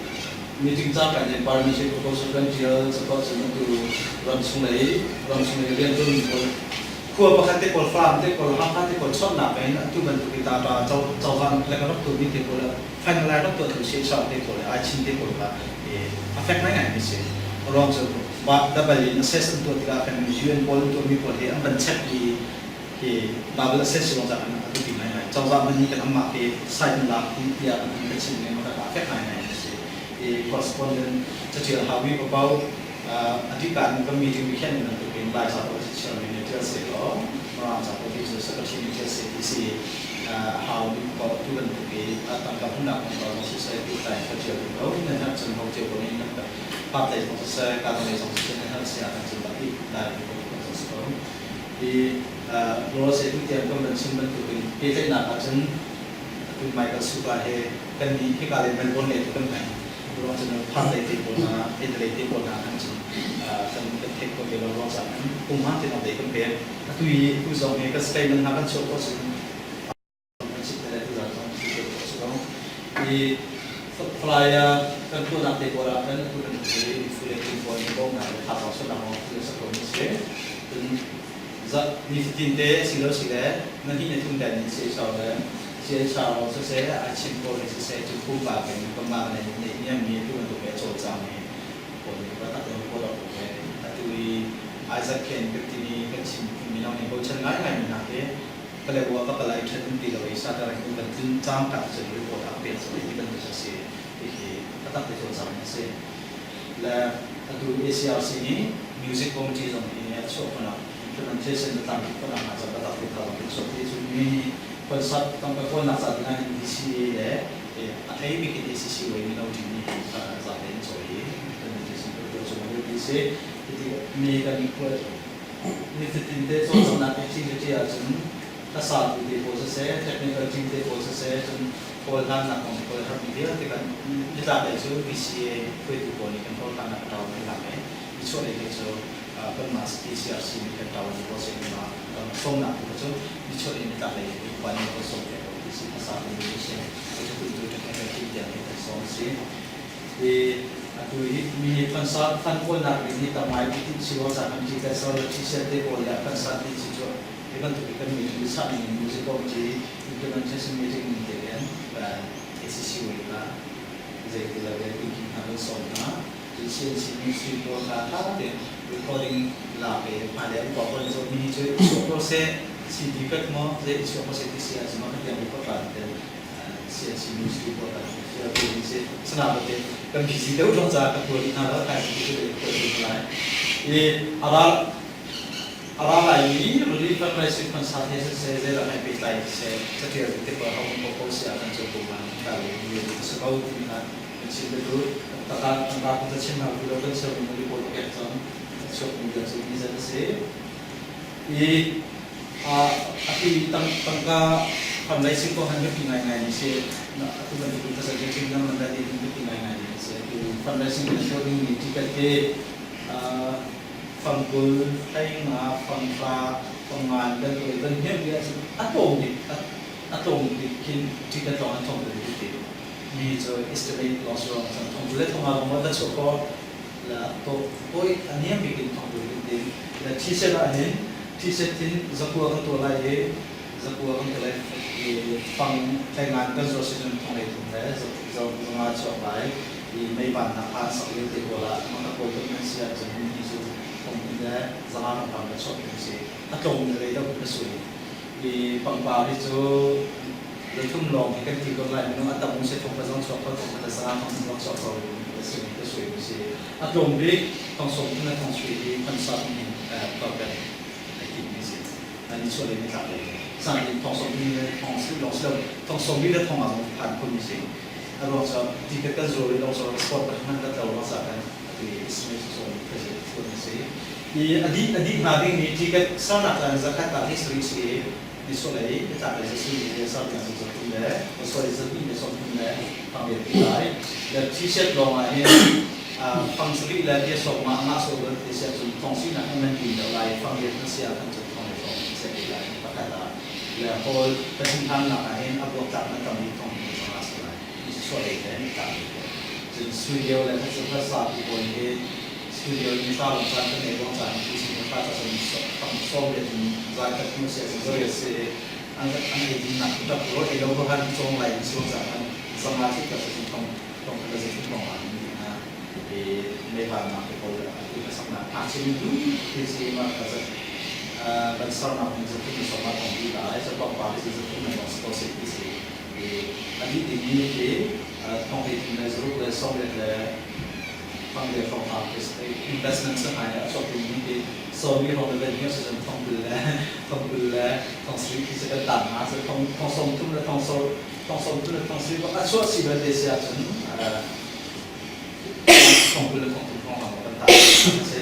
meeting ca kan in parliamentary proposal kan tial support cun atu ram chung lei rian tuan mi pawl. Khua pakhat te pawl, Falam te pawl, Hakha te pawl chawnhnak in atu bantuk i tata cozah le kan rak tuahmi te pawl finalize rak tuah tu CHR te pawl le Aichin te pawl kha a fek ngaingai mi si. A ruang cu double in assess an tuah tikah kan UN pawl an tuahmi pawl hi an van check i hi double assess si lawng cah kan a biapi ngaingai. Cozah hmanh nih kan anmah hi site an lak dih tiah an kan chim lengmang kha a fek ngaingai mi si. I correspondent catial haumi paoh a dika in kan meeting mi khen bantuk in Lai ca pawl chairman nih tial seh law Mirang ca pawl cu secretary nih tial seh ti si hau mi paoh tu bantuk i tangka hmuhnak kong zong siseh ti tlai ka tial ko nan herh cun ho cio ko nih nan part lei zong siseh ka lei zong siseh nan herh si ah cun bak i lai ko ko si ko i law se tu tiang kan van chim bantuk in pehtlaihnak ah cun atu Michael Suka he kan nih hika le Melbourne lei tu kan hman ruang cun phar lei te pawl hna Adelaide te pawl hna khan cun kan kan theih ko ve lo ruang caan kan pum hmaan te lawng te kan pek atu i tu zong hi kan statement hna kan chuah khawh cun kan chim te le tu zan zong si khawh si ko i flyer kan tuahnak te pawl ah kan atu kan i fu le tin pawl nih bawmnak le thazaang sualnak lawng thil a sak ko mi si cun nifatin te si lo si le na hnih na thum den in si so le CHR siseh, a chim pawl hi siseh, cu pumpak in kanmah lei neihniammi atu bantuk he a cawlcangmi pawl nih va tak in report a hmuh ve. Atu i Isaac Khen kan timi kan chim mino nih bochan ngaingaimi hna khi Paletwa ka palai ṭhen um ti lo i Satar in kan tlun cangka cun report a pek cang ti bantuk a si. Hihi a tak te cawlcangmi a si. Le atu ACRC nih Music Committee zong hi a chuah khawhnak implementation a tlamtlin khawhnak hnga ca biatak te kha zong kan chuah ti. Cun mi nih Khualsak tangka kawlnak ca dingah hin DCA le a thei bik in ACC way mino team nih hin zate in cawi i implementation kan tuah cuahmah lio ti a si. Hiti mi kan nifatin te cawlcanghnak activity ahcun hlasatu te pawl siseh, technical team te pawl siseh, cun kawl hlannak kong kawl herhmi vialte kan nitlak lei cu DCA hruaitu pawl nih kan kawl hlannak a ṭau kan lak i nichuah lei te cu kanmah TCRC nih kan ṭau an ruah seh sawmnak tu cu nichuah in nitlak lei in upa nih kan sawm piak ko ti si hmasa mi cu si cu tu technical team tiang hi kan sawm si i atu hi mi phansa fan kawlnak ding hi tam ngai ti si lo ca kan ti kan so la t-shirt te pawl le phansa ti si cu hi bantuk kan meeting bi sah ning in music committee implementation meeting ning te in ACC wei kha zei ti lo le thinking hna kan sawm hna. CNC ministry pawl kha ṭha tein recording lak i hmailei an tuah pawl nih zohmi hi cu i chuah ko seh, CD kat maw zei i chuah ko seh ti si ahcun mah tiang record la ten CNC ministry pawl kha fial te ding si. Sanain te kan busy deuh zong caah ka tuah dih hna lo, kai ti cu ka tuah lai. I a ral a ra lai i relief fundraising concert he siseh zeidah hei pehtlai siseh catial te pawl ho ko ko si ah kan cu ko ma ka le mi si ko ti kha kan chim le tu takah an ra kan chim hna ti lo kan ser mi report pek cang chuak mi bia cu ni zat a si i a ti tangka fundraising ko han biapi ngaingai ni si atu bantuk in facilitating nam man dai din biapi ngaingai ni si atu fundraising kan tuah ding mi ticket hi fangkul hlei nga fanghra fangan kan tuah kan hnem bia a tlawm bik a tlawm bik khin ticket lawng an thong ti mi cu estimate lawng si rong cang thong le thong lawng va chuah ko la to oi a niam bik in thong in din la t-shirt ah hin t-shirt hin zakua kan tuah lai i zakua kan tuah lai i fang tlengan kan zuar si cun thong lei thum le zanga chuak lai i mei ban nak han sak lio te ko la maka kawl kan nan si ahcun hi cu thong le zanga rong rang ka chuak ding si a tlawm le lei deuh ka sui i pangpar hi cu Zathum lawng hi kan ti ko lai minung a tam si thong ka zong chuak kho thong khat sanga thong zong chuak kho a si mi ka sui mi si a tlawm bik thong sawm thum le thong sui hi phansa thong hin perfect ai tim mi si ni chuah le ni tlak lei san in thong sawm thum le thong sui lawng si lo thong sawm li le thong a zong phan khun mi si a ruang cu ti ka kan zuar i lawng so sport ka hman ka tlo lawng sa kan atu i estimate sawm president phun mi si i adi adi hna ding mi ticket sarnak caan zakhat ta history si Nichuahlei nitlaklei zasui le sarpiang cu zathum le sorry zahnih le sawmthum le pangriat ti lai. Le t-shirt lawng ah hin fang sarih le bia sawk ma ngah sawh bal ti si ahcun thong sinak in nan tlin deuh lai. Fang riat na si ah khan cun thong le thong seh te lai pakhat ah. Le hawl pahnih hlannak ah hin a buaktlak na tam i thong hnih zong ah si lai. Nichuahlei le nitlaklei te. Cun studio le hla sa ti pawl hi Studio in hla lawng caan kan nei ruang caan tu sin hla ca cun tam sawm le cun zai khat hnu si a zariat si an an ei din nak rak ro ei lo han cong lai in suang ca khan zanga thik ka cun thong thong khat le thong thong an ni na e mei van nak te pawl tu ka sak na a chin du ti si ma ka za ban sar nak ni za thum som ma thong bi lai sa pang pa si za thum na ko se ti si e ani ding ni ke thong hei thum le zaruk le som le le fang le hrawng hang investment sa ngai a chuak ding mi so mi hrawng le ven hi se thong kul le thong kul le thong sri khi se kan tan ha se thong thong som thum le thong so thong som thum le thong sri a chuah si bal te sia cun thong kul le thong thum hrawng hang kan tan se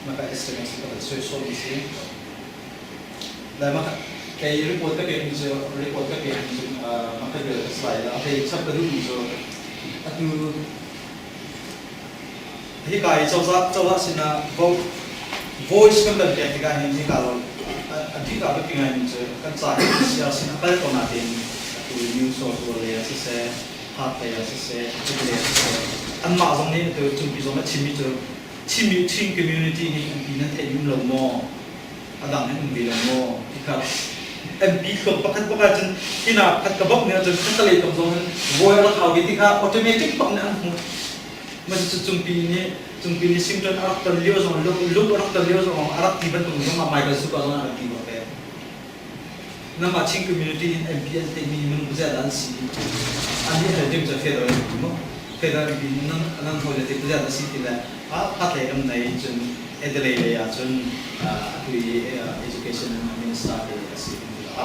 maka estimate se kan soi so mi si lai maka kei report ka pek mi cu report ka pek mi cu maka bel ka slide la hei chap ka duh mi cu atu Hika i cozah cozah sinah vote voice kan kan pek tikah hin hika lo a bik ah biapi ngaimi cu kan ca hi CR sin a kal ko nain atu New South Wales lei ah siseh, Perth lei ah siseh, Tuk lei ah siseh anmah zong nih atu cungpi zong a chimmi cu Chinmi Chin community nih MP nan theih um lo maw? A dang hin um ve lo maw? Ti kha MP thluak pakhat pakhat cun hina pakhat ka bawmh nih ahcun khatalei kam zong in voi a rak hau ve ti kha automatic bak nih an hmuh. Mah cu cungpi nih cungpi nih sington a rak ton lio zong luk a rak ton lio zong a rak ti bantuk zong ah Michael Zuka zong a rak ti bak ve. Nangmah Chin community in MP an theihmi minung pazat dah an si? An nih hal ding cu federal MP maw? Federal MP nan nan hawi le te pazat a si ti le a phat lei kan nei cun Adelaide lei ah cun atu i education minister te a si kan ti a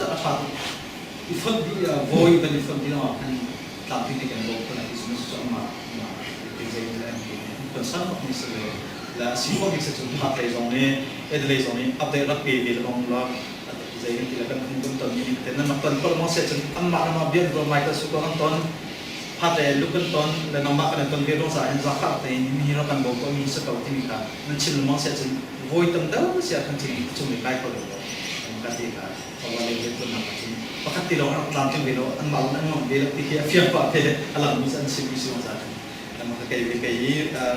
a tha tuk. I fonh dih voi van i fonh dih lawngah khan tlamtling te kan bawm khawh lai ti cu cu amah amah zei le MP nih an concern bak mi si ve. Le a si khawh bik si cun phat lei zong nih Adelaide zong nih update rak pe ve lengmang la zei kan ti le kan hmu kan ton mi nih nan rak ton ko maw se cun anmah le mah bian ko Michael Suko kan ton phat le luk kan ton le nangmah kan ton ve ruang sa hin zakha te mi rak kan bo ko mi sa ko timi kha nan chim lengmang se cun voi tam deuh sia kan chin chung le kai ko lo ka ti kha awa le le ton nak cun pakhat ti lawng rak tlam ting ve lo anmah an ngam ve lo ti khi a fiang pa te alang mi an chim mi si wang sa Maka kei ve kei i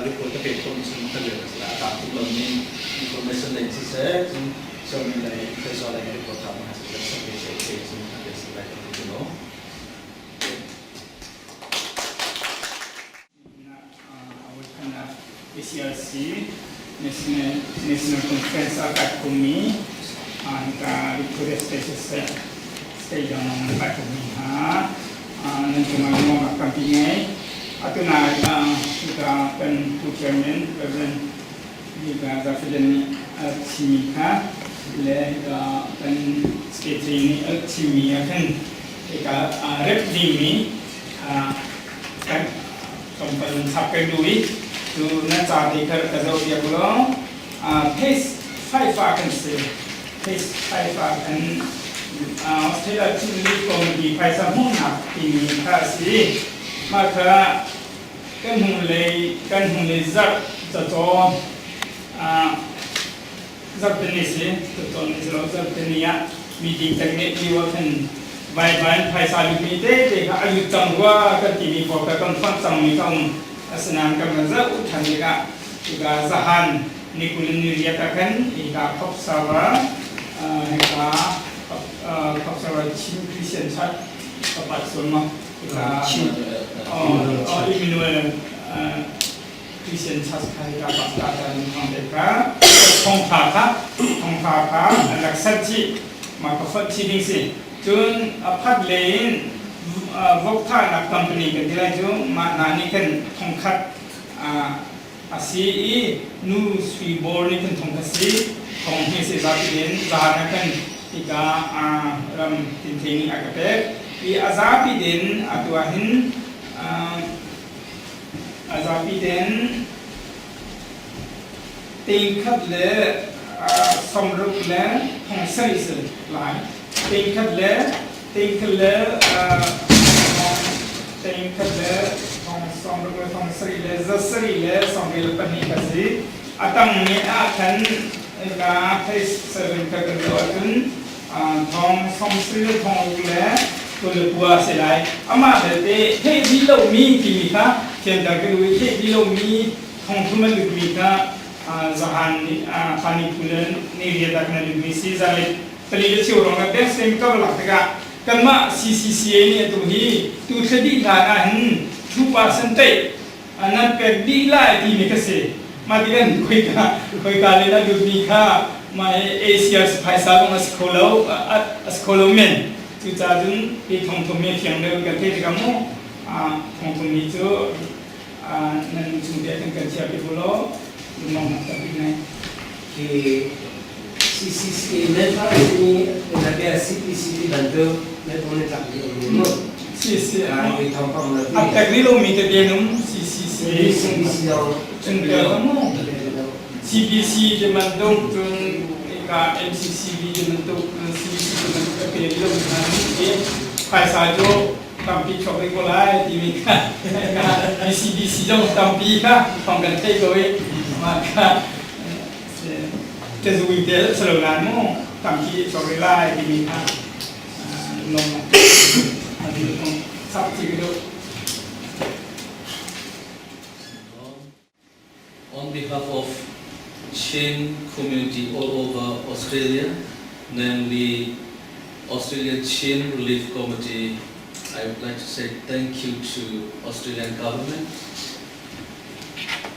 report ka pek khawhmi cu ka rian a si a tam tuk lomi information lei siseh cun chairman lei treasurer lei report ka hmang siseh survey seh kei cun a bia si lai ka ti lo. ACRC National National Conference a kai khomi hika Victoria State siseh state dang an kai khomi hna nan cungah lawmhnak tampi ngei. Atu nai hika kan pu chairman Reverend hika Zafiden nih a chimmi kha le hika kan secretary nih a chimmi ah khan hika rep dingmi kan tlawmpal chap kan duh i cu nan ca te kha ka zoh piak law phase 5 ah kan si. Phase 5 ah kan Australia Chin League Committee phaisa hmuhnak timi kha a si. Mah kha kan hnulei kan hnulei zarh cacawn zarhteni si cacawn ni si lo zarhteni ah meeting kan ngeih lio ah khan vaivan phaisa lutmi tete kha a lut cang rua kan timi pawl kha kan fonh cangmi kha um. Asinain kan van zoh ṭhan tikah hika zahan ni 20 ni riat ah khan hika Khopsava hika Khopsava Chin Christian Church kapat sual ma hika Emmanuel Christian Church kha hika pastor ta ni thong te kha thongtha kha thongtha kha an rak sat chih ma ka fat chi ding si cun a phat le in vok thahnak company kan ti lai cu mah hna nih khan thongkhat a si i nu sui bor nih khan thong khat si thong hi si zapi in zaan ah khan hika ram tinthei nih a ka pek i a zapi din atu ah hin a zapi den tingkhat le sawmruk le thong sarih si lai tingkhat le tingkhat le tingkhat le thong sawmruk le thong sarih le za sarih le sawmri le pahnih kha si a tang ni ah khan ka phase seven kha kan zoh ahcun thong sawm sarih le thong ruk le kul pua si lai amah belte theih dih lomi timi kha thianter ka duh i theih dih lomi. Thongthum an lutmi kha zahan pani phu le ni riat ah khan an lutmi si. Zanlei pali le cheu rong ah bank statement ka va lak tikah kanmah CCCA nih atu hi tu thla dih hlan ah hin 2% teih nan pek dih lai timi kha si. Mah tikah khoika khoika le na lutmi kha mah Asia phaisa zong a si kho lo a si kho lo men. Cucaah cun hi thongthum hi fiang deuh in kan theih tikah mu thongthum hi cu nan chung te kan kan chia pi bu law lungmang hna tak bik nai. Hi CCC member ni na CPC ti bantuk na tu na tlak di um mu. CC Hi thongpang na a tek ri lo mi te denum CCC CPC dong cun tel mu CPC te bantuk cun ka MCCB te bantuk CBC te bantuk a pe lo mi hna nih phaisa cu tampi chuak rih ko lai timi kha CBC zong tampi kha thawng kan theih ko i mah kha cazui te salo nan mu tampi chuak rih lai timi kha lawm sap ci ka On behalf of Chin community all over Australia, namely Australia Chin Relief Committee, I would like to say thank you to Australian government,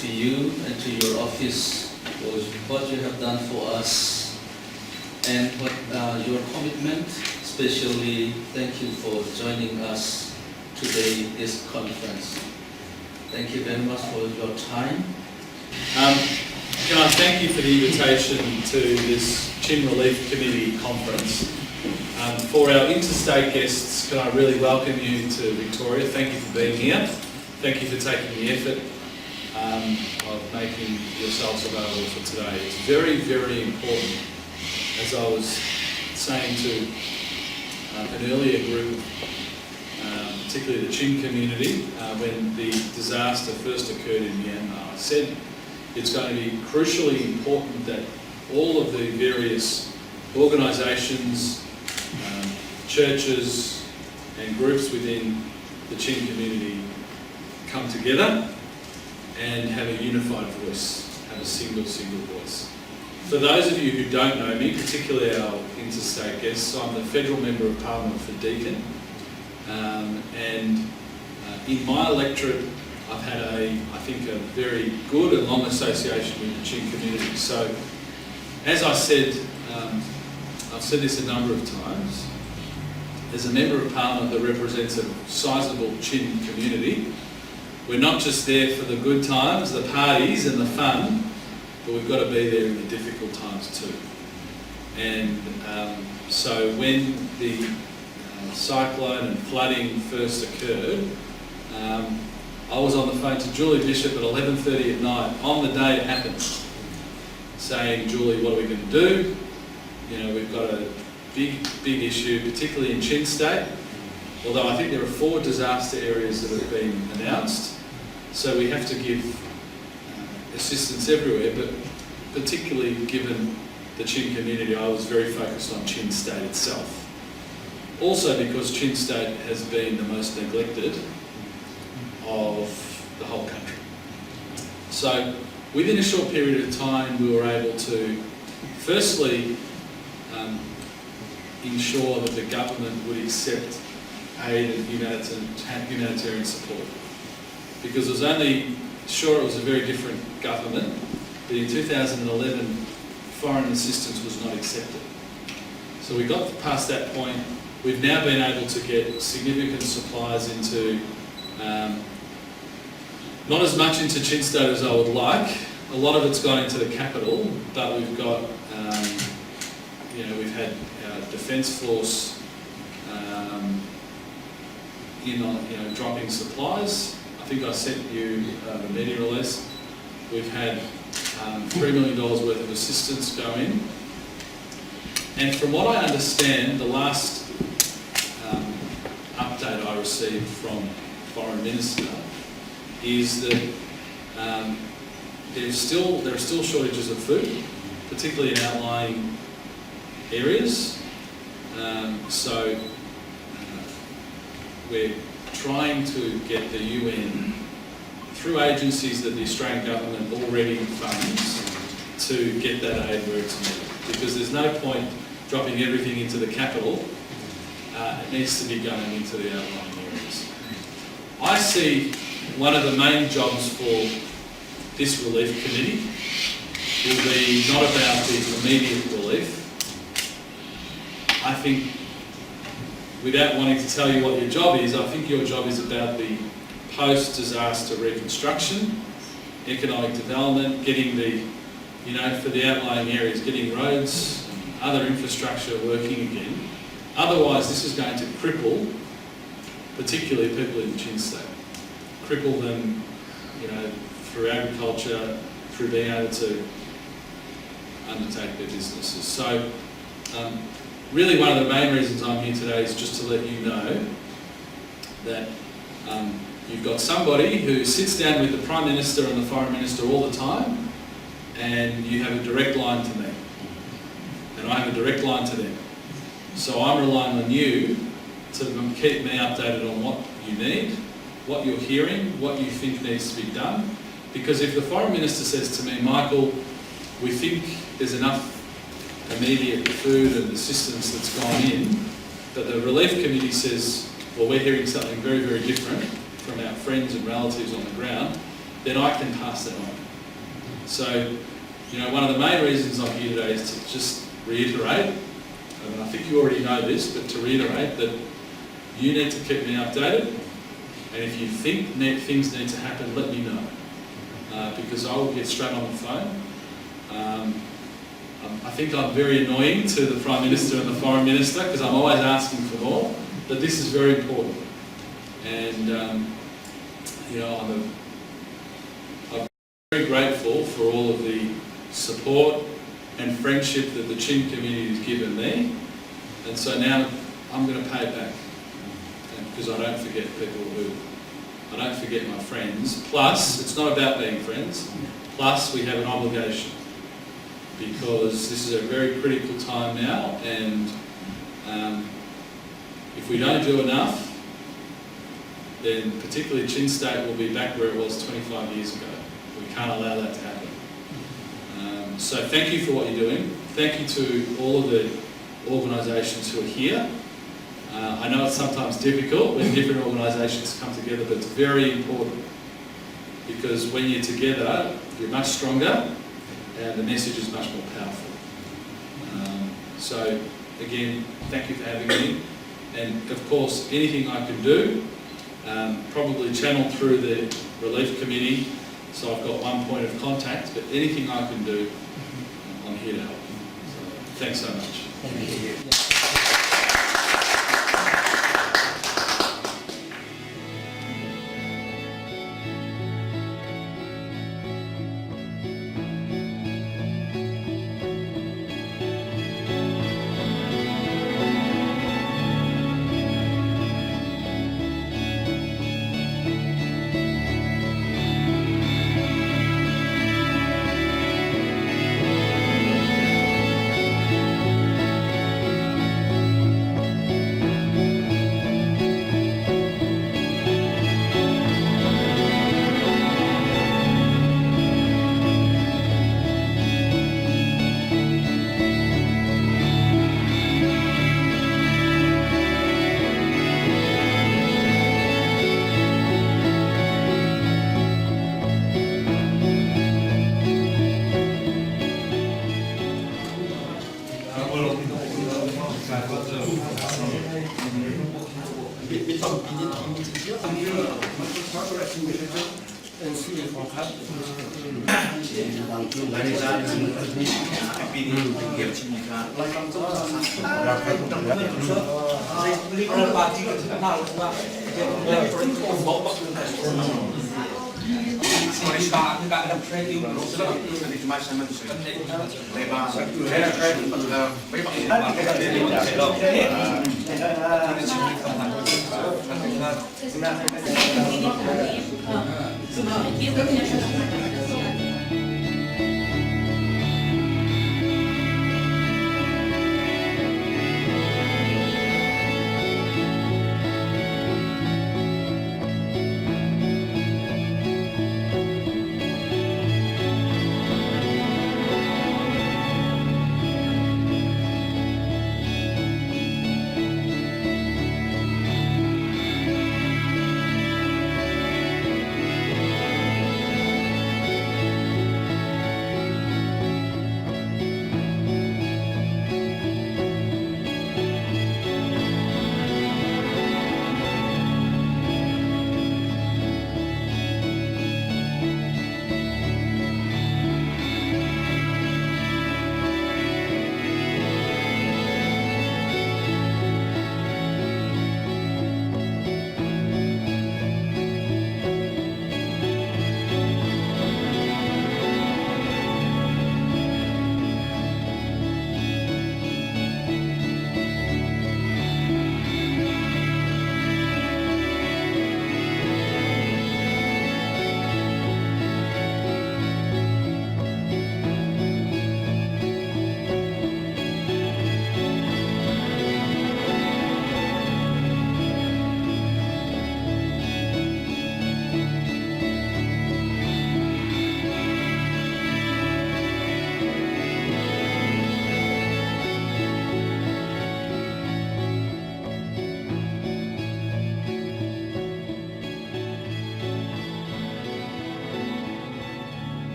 to you and to your office for what you have done for us and what your commitment. Especially thank you for joining us today this conference. Thank you very much for your time. Can I thank you for the invitation to this Chin Relief Committee conference. For our interstate guests, can I really welcome you to Victoria. Thank you for being here. Thank you for taking the effort of making yourselves available for today. It's very, very important. As I was saying to an earlier group, particularly the Chin community, when the disaster first occurred in Myanmar, I said it's going to be crucially important that all of the various organisations, churches and groups within the Chin community come together and have a unified voice, have a single, single voice. For those of you who don't know me, particularly our interstate guests, I'm the Federal Member of Parliament for Deakin. And in my electorate, I've had a, I think, a very good and long association with the Chin community. So, as I said, I've said this a number of times, as a Member of Parliament that represents a sizable Chin community, we're not just there for the good times, the parties and the fun, but we've got to be there in the difficult times too. And so when the cyclone and flooding first occurred, I was on the phone to Julie Bishop at 11:30 at night on the day it happened, saying, "Julie, what are we going to do? We've got a big, big issue, particularly in Chin State, although I think there are four disaster areas that have been announced. So we have to give assistance everywhere, but particularly given the Chin community, I was very focused on Chin State itself. Also because Chin State has been the most neglected of the whole country. So within a short period of time, we were able to firstly ensure that the government would accept aid and humanitarian support. Because it was only, sure it was a very different government, but in 2011, foreign assistance was not accepted. So we got past that point. We've now been able to get significant supplies into, not as much into Chin State as I would like. A lot of it's gone into the capital, but we've got, we've had our Defence Force in on, dropping supplies. I think I sent you the media release. We've had $3 million worth of assistance go in. And from what I understand, the last update I received from Foreign Minister is that there are still shortages of food, particularly in outlying areas. So we're trying to get the UN through through agencies that the Australian government already funds to get that aid where it's needed. Because there's no point dropping everything into the capital. It needs to be going into the outlying areas. I see one of the main jobs for this relief committee will be not about the immediate relief. I think, without wanting to tell you what your job is, I think your job is about the post-disaster reconstruction, economic development, getting the, you know, for the outlying areas, getting roads and other infrastructure working again. Otherwise, this is going to cripple, particularly people in Chin State. Cripple them, you know, through agriculture, through being able to undertake their businesses. So, really one of the main reasons I'm here today is just to let you know that you've got somebody who sits down with the Prime Minister and the Foreign Minister all the time, and you have a direct line to me. And I have a direct line to them. So I'm relying on you to keep me updated on what you need, what you're hearing, what you think needs to be done. Because if the Foreign Minister says to me, Michael, we think there's enough immediate food and assistance that's gone in, but the Relief Committee says, well, we're hearing something very, very different from our friends and relatives on the ground, then I can pass that on. So, you know, one of the main reasons I'm here today is to just reiterate, and I think you already know this, but to reiterate that you need to keep me updated, and if you think things need to happen, let me know, because I will get straight on the phone. I think I'm very annoying to the Prime Minister and the Foreign Minister because I'm always asking for more, but this is very important. And, you know, I'm very grateful for all of the support and friendship that the Chin community has given me. And so now I'm going to pay it back, because I don't forget people who, I don't forget my friends. Plus, it's not about being friends. Plus, we have an obligation, because this is a very critical time now, and if we don't do enough, then particularly Chin State will be back where it was 25 years ago. We can't allow that to happen. So thank you for what you're doing. Thank you to all of the organisations who are here. I know it's sometimes difficult when different organisations come together, but it's very important, because when you're together, you're much stronger and the message is much more powerful. So again, thank you for having me. And of course, anything I can do, probably channel through the Relief Committee, so I've got one point of contact, but anything I can do, I'm here to help. So, thanks so much. Thank you.